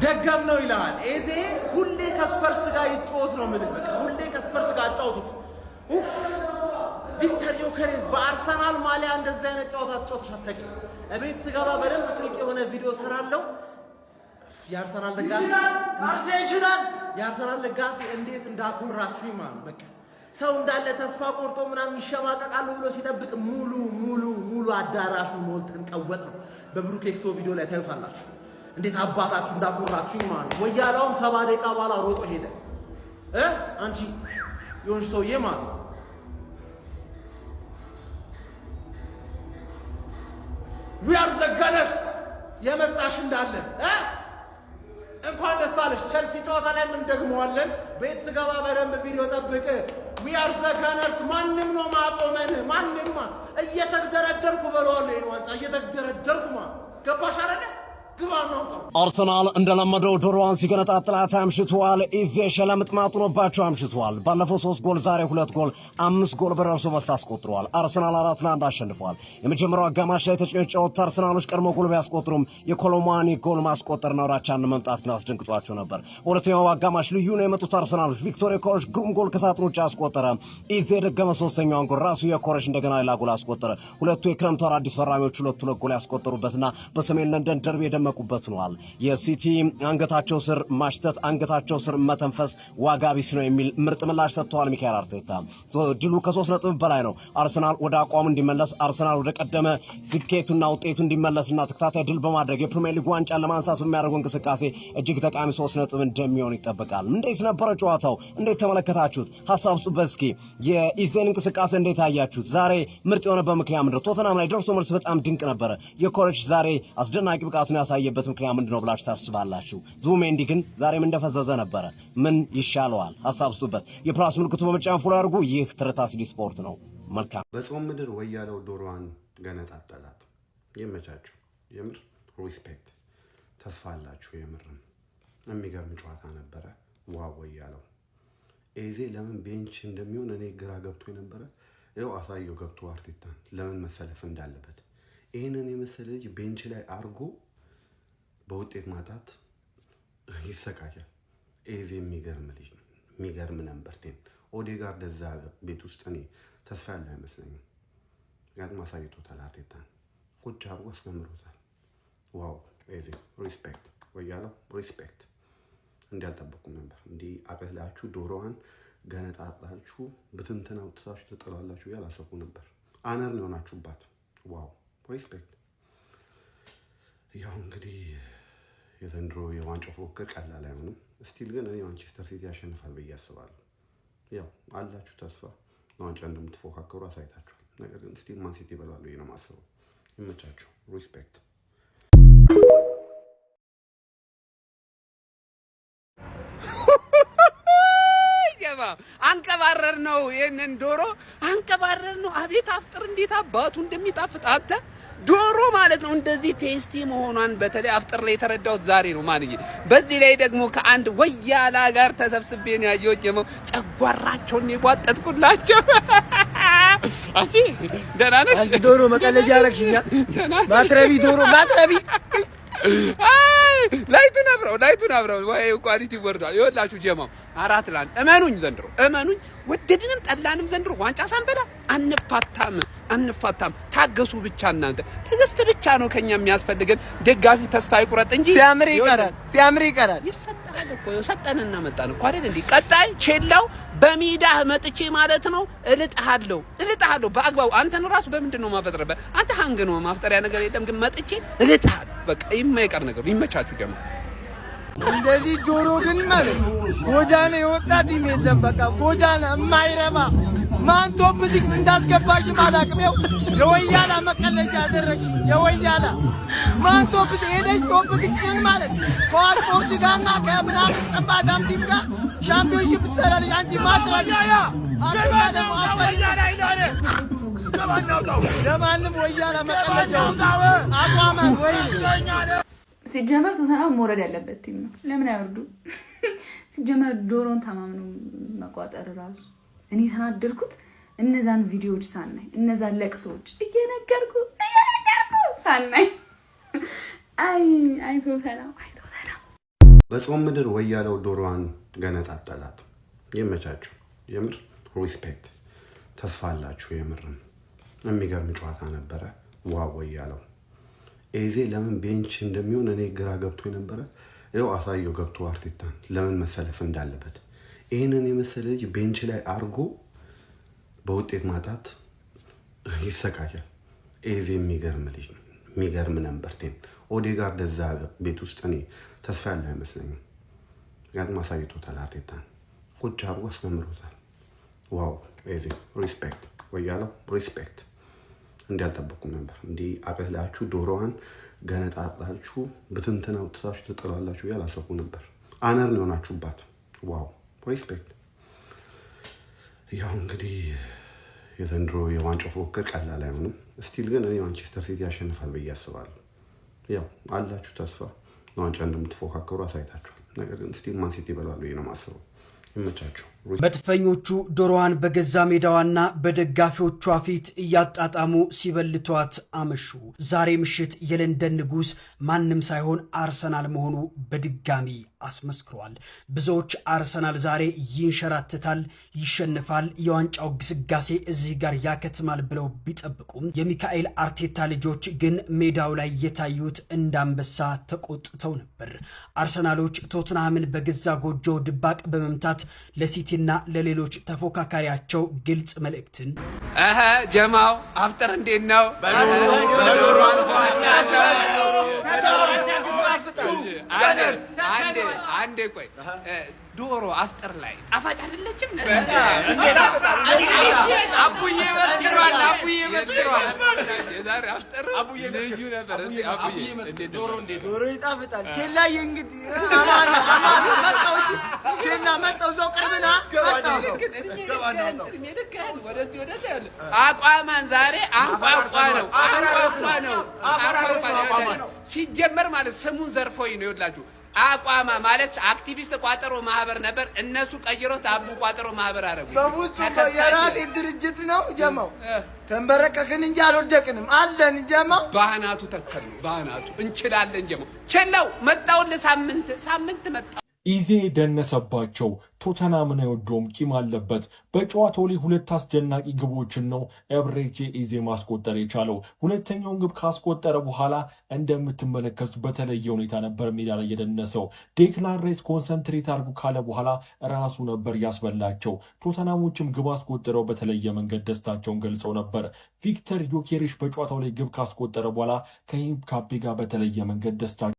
ደገም ነው ይልሃል። ኤዜ ሁሌ ከስፐርስ ጋር ይጫወት ነው የምልህ። በቃ ሁሌ ከስፐርስ ጋር አጫውቱት። ኡፍ፣ ቪክተር ዮከሬዝ በአርሰናል ማሊያ እንደዚህ አይነት ጨዋታ ተጫውተሽ አታውቂም። እቤት ስገባ በደንብ ጥልቅ የሆነ ቪዲዮ ሰራለሁ። የአርሰናል ደጋፊ ይችላል። የአርሰናል ደጋፊ እንዴት እንዳኮራችሁ ማለት ነው። በቃ ሰው እንዳለ ተስፋ ቆርጦ ምናምን ይሸማቀቃሉ ብሎ ሲጠብቅ ሙሉ ሙሉ ሙሉ አዳራሹ ሞልተን ቀወጥ ነው። በብሩክ ኤክሶ ቪዲዮ ላይ ታዩታላችሁ። እንዴት አባታችሁ እንዳኮራችሁ ማለት ነው። ወያላውም 70 ደቂቃ በኋላ ሮጦ ሄደ። አንቺ የሆንሽ ሰውዬ ማለት ነው። We are the Gunners። የመጣሽ እንዳለ እንኳን ደስ አለሽ። ቸልሲ ጨዋታ ላይ ምን ደግመዋለን። ቤት ስገባ በደንብ ቪዲዮ ጠብቅ። We are the Gunners። ማንም ነው ማቆመን? ማንም። እየተግደረደርኩ በለዋለሁ። ይሄን ዋንጫ እየተግደረደርኩ ማ ገባሽ አይደለ? ግባ እናውጣው። አርሰናል እንደለመደው ዶሮዋን ሲገነጣጥላት አምሽቷል። ኢዜ ሸለምጥማጥ ሆኖባቸው አምሽቷል። ባለፈው ሶስት ጎል፣ ዛሬ ሁለት ጎል፣ አምስት ጎል በደርሶ መልስ አስቆጥረዋል። አርሰናል 4-1 አሸንፈዋል። የመጀመሪያው አጋማሽ ላይ ተጭኖ የተጫወቱት አርሰናሎች ቀድሞ ጎል ቢያስቆጥሩም የኮሎሙዋኒ ጎል ማስቆጠርና ወደ አቻነት መምጣት ግን አስደንግጧቸው ነበር። በሁለተኛው አጋማሽ ልዩ ነው የመጡት አርሰናሎች። ቪክቶር ዮኬሬሽ ግሩም ጎል ከሳጥን ውጭ አስቆጠረ። ኢዜ የደገመ ሶስተኛውን ጎል፣ ራሱ ዮኬሬሽ እንደገና ሌላ ጎል አስቆጠረ። ሁለቱ የክረምቱ አዳዲስ ፈራሚዎች ሁለት ሁለት ጎል ያስቆጠሩበትና በሰሜን ለንደን ደርቢ የደመቁበት ሆኗል። የሲቲ አንገታቸው ስር ማሽተት፣ አንገታቸው ስር መተንፈስ ዋጋ ቢስ ነው የሚል ምርጥ ምላሽ ሰጥተዋል ሚካኤል አርቴታ። ድሉ ከ3 ነጥብ በላይ ነው። አርሰናል ወደ አቋሙ እንዲመለስ፣ አርሰናል ወደ ቀደመ ስኬቱና ውጤቱ እንዲመለስና ተከታታይ ድል በማድረግ የፕሪሚየር ሊግ ዋንጫን ለማንሳት በሚያደርገው እንቅስቃሴ እጅግ ጠቃሚ 3 ነጥብ እንደሚሆን ይጠበቃል። እንዴት ነበረ ጨዋታው? እንዴት ተመለከታችሁት? ሀሳብ ስጡበት እስኪ። የኢዜን እንቅስቃሴ እንዴት አያችሁት? ዛሬ ምርጥ የሆነበት ምክንያት ምንድነው? ቶተናም ላይ ደርሶ መልስ በጣም ድንቅ ነበረ። ዮኬሬሽ ዛሬ አስደናቂ ብቃቱን ያሳየበት ምክንያት ምንድነው ብላችሁ ታስባላችሁ? ዙቢሜንዲ ግን ዛሬም እንደፈዘዘ ነበረ። ምን ይሻለዋል? ሀሳብ ስጡበት። የ plus ምልክቱ በመጫን follow ያድርጉ። ይህ ትርታ ሲዲ ስፖርት ነው። መልካም። በጾም ምድር ወያለው ዶሮዋን ገነጣጠላት። ይመቻችሁ። የምር respect፣ ተስፋ አላችሁ። የምርም የሚገርም ጨዋታ ነበረ። Wow፣ ወያለው ኤዜ ለምን bench እንደሚሆን እኔ ግራ ገብቶ የነበረ ይኸው አሳየው ገብቶ አርቴታን ለምን መሰለፍ እንዳለበት። ይህንን የመሰለ ልጅ bench ላይ አርጎ በውጤት ማጣት ይሰቃያል። ኤዜ የሚገርም ልጅ ነው። የሚገርም number 10። ኦዴጋርድ እዛ ቤት ውስጥ እኔ ተስፋ ያለው አይመስለኝም። ምክንያቱም አሳይቶታል፣ አርቴታን ቁጭ አርጎ አስተምሮታል። Wow፣ ኤዜ respect፣ ወያለው respect። እንዲህ አልጠበኩም ነበር። እንዲህ አቅልላችሁ ዶሮዋን ገነጣጣችሁ ብትንትን አውጥታችሁ ትጥላላችሁ ብዬ አላሰብኩም ነበር። Honor ነው የሆናችሁባት። Wow፣ respect። ያው እንግዲህ የዘንድሮ የዋንጫው ፉክክር ቀላል አይሆንም። Still ግን እኔ ማንቸስተር ሲቲ ያሸንፋል ብዬ አስባለሁ። ያው አላችሁ ተስፋ፣ ለዋንጫ እንደምትፎካከሩ አሳይታችኋል። ነገር ግን still ማን ሲቲ ይበላሉ ብዬ ነው የማስበው። ይመቻችሁ። Respect። ገባ አንቀባረር ነው። ይህንን ዶሮ አንቀባረር ነው። አቤት አፍጥር እንዴት አባቱ እንደሚጣፍጥ አንተ፣ ዶሮ ማለት ነው እንደዚህ tasty መሆኗን በተለይ አፍጥር ላይ የተረዳሁት ዛሬ ነው ማንዬ። በዚህ ላይ ደግሞ ከአንድ ወያላ ጋር ተሰብስቤ ነው ያየሁት። ደግሞ ጨጓራቸውን የቧጠጥኩላቸው። አንቺ ደህና ነሽ? አንቺ ዶሮ መቀለጃ ያረግሽኛ። ማትረቢ ዶሮ ማትረቢ። አይ light ኡን አብረው፣ light ኡን አብረው ወይ quality ወርዷል። ይኸውላችሁ ጀማው 4-1፣ እመኑኝ ዘንድሮ እመኑኝ፣ ወደድንም ጠላንም ዘንድሮ ዋንጫ ሳንበላ አንፋታም፣ አንፋታም። ታገሱ ብቻ እናንተ፣ ትዕግስት ብቻ ነው ከኛ የሚያስፈልገን። ደጋፊው ተስፋ ይቁረጥ እንጂ ሲያምር ይቀራል፣ ሲያምር ይቀራል። ይሰጣል እኮ፣ ይኸው ሰጠንና መጣን እኮ አይደል እንዴ? ቀጣይ ቼላው በሜዳህ መጥቼ ማለት ነው እልጥሃለሁ፣ እልጥሃለሁ በአግባቡ። አንተን ራሱ በምንድን ነው ማፈጥረበት? አንተ ሀንግ ነው፣ ማፍጠሪያ ነገር የለም፣ ግን መጥቼ እልጥሃለሁ። በቃ የማይቀር ነገር። ይመቻችሁ ደግሞ። እንደዚህ ዶሮ ግን ማለት ነው ጎዳና የወጣ team የለም። በቃ ጎዳና የማይረባ ማን top six እንዳስገባሽም አላውቅም። ይኸው የወያላ መቀለጃ አደረግሽኝ። የወያላ ማን top ሄደሽ top six ን ማለት ከዋትፎርድ ጋርና ከምናምን ጠባዳም team ጋር championship ትሰራለች። አንቺ ማስራጃ ደግሞ ለማንም ወያላ መቀለጃ አቋማን ወይ ሲጀመር ቶተናም መውረድ ያለበት team ነው። ለምን አይወርዱ? ሲጀመር ዶሮን ተማምኖ መቋጠር ራሱ እኔ የተናደድኩት እነዛን ቪዲዮዎች ሳናይ፣ እነዛን ለቅሶዎች እየነገርኩ እየነገርኩ ሳናይ፣ አይ አይ ቶተናም፣ አይ ቶተናም። በጾም ምድር ወያለው ዶሮዋን ገነጣጠላት። ይመቻችሁ። የምር respect፣ ተስፋ አላችሁ። የምርም የሚገርም ጨዋታ ነበረ። Wow ወያለው ኤዜ ለምን bench እንደሚሆን እኔ ግራ ገብቶ የነበረ ይኸው አሳየው ገብቶ አርቴታን ለምን መሰለፍ እንዳለበት። ይህንን የመሰለ ልጅ bench ላይ አርጎ በውጤት ማጣት ይሰቃያል። ኤዜ የሚገርም ልጅ ነው። የሚገርም number 10። ኦዴጋርድ እዛ ቤት ውስጥ እኔ ተስፋ ያለው አይመስለኝም። ምክንያቱም አሳይቶታል፣ አርቴታን ቁጭ አርጎ አስተምሮታል። Wow ኤዜ respect፣ ወያለው respect። እንዲህ አልጠበኩም ነበር። እንዲህ አቅልላችሁ ዶሮዋን ገነጣጣችሁ ብትንትን አውጥታችሁ ትጥላላችሁ ብዬ አላሰብኩም ነበር። አነር ነው የሆናችሁባት። Wow respect። ያው እንግዲህ የዘንድሮ የዋንጫው ፉክክር ቀላል አይሆንም። Still ግን እኔ ማንቸስተር ሲቲ ያሸንፋል ብዬ አስባለሁ። ያው አላችሁ ተስፋ፣ ለዋንጫ እንደምትፎካከሩ አሳይታችኋል። ነገር ግን still ማን ሲቲ ይበላሉ ብዬ ነው የማስበው። ይመቻችሁ። መድፈኞቹ ዶሮዋን በገዛ ሜዳዋና በደጋፊዎቿ ፊት እያጣጣሙ ሲበልቷት አመሹ። ዛሬ ምሽት የለንደን ንጉሥ ማንም ሳይሆን አርሰናል መሆኑ በድጋሚ አስመስክሯል። ብዙዎች አርሰናል ዛሬ ይንሸራተታል፣ ይሸንፋል፣ የዋንጫው ግስጋሴ እዚህ ጋር ያከትማል ብለው ቢጠብቁም የሚካኤል አርቴታ ልጆች ግን ሜዳው ላይ የታዩት እንዳንበሳ ተቆጥተው ነበር። አርሰናሎች ቶትንሃምን በገዛ ጎጆው ድባቅ በመምታት ለሲቲና ለሌሎች ተፎካካሪያቸው ግልጽ መልእክትን ጀማው አፍጥር እንዴት ነው? በዶሮ። አንዴ ቆይ፣ ዶሮ አፍጥር ላይ ጣፋጭ አይደለችም? አቡዬ መስክሯል። አቡዬ መስክሯል። የዛሬ አፍጥር ልዩ ነበር። እስኪ አቡዬ እንዴት ነበር? ዶሮ ይጣፍጣል። ቼላዬ እንግዲህ አማን አማን መጣሁ እንጂ ቼላ መጣሁ። እዛው ቅርብ ነህ መጣሁ። እድሜ ልክህን ወደዚህ ወደዚያ ያለ አቋማን ዛሬ አንቋቋ ነው፣ አንቋቋ ነው። ሲጀመር ማለት ስሙን ዘርፎኝ ነው። ይኸውላችሁ አቋማ ማለት አክቲቪስት ቋጠሮ ማህበር ነበር። እነሱ ቀይሮት አቡ ቋጠሮ ማህበር አደረጉ። በፍጹም የራሴ ድርጅት ነው ጀማው። ተንበረከክን እንጂ አልወደቅንም አለን ጀማው። በአናቱ ተከሉ፣ በአናቱ እንችላለን። ጀማው ችለው መጣሁልህ። ሳምንት ሳምንት መጣሁ። ኢዜ ደነሰባቸው። ቶተናምን አይወደውም፣ ቂም አለበት። በጨዋታው ላይ ሁለት አስደናቂ ግቦችን ነው ኤብሬቼ ኢዜ ማስቆጠር የቻለው። ሁለተኛውን ግብ ካስቆጠረ በኋላ እንደምትመለከቱት በተለየ ሁኔታ ነበር ሜዳ ላይ የደነሰው። ዴክላን ራይስ concentrate አድርጉ ካለ በኋላ ራሱ ነበር ያስበላቸው። ቶተናሞችም ግብ አስቆጥረው በተለየ መንገድ ደስታቸውን ገልጸው ነበር። ቪክተር ዮኬሬሽ በጨዋታው ላይ ግብ ካስቆጠረ በኋላ ከሂንካፔ ጋር በተለየ መንገድ ደስታ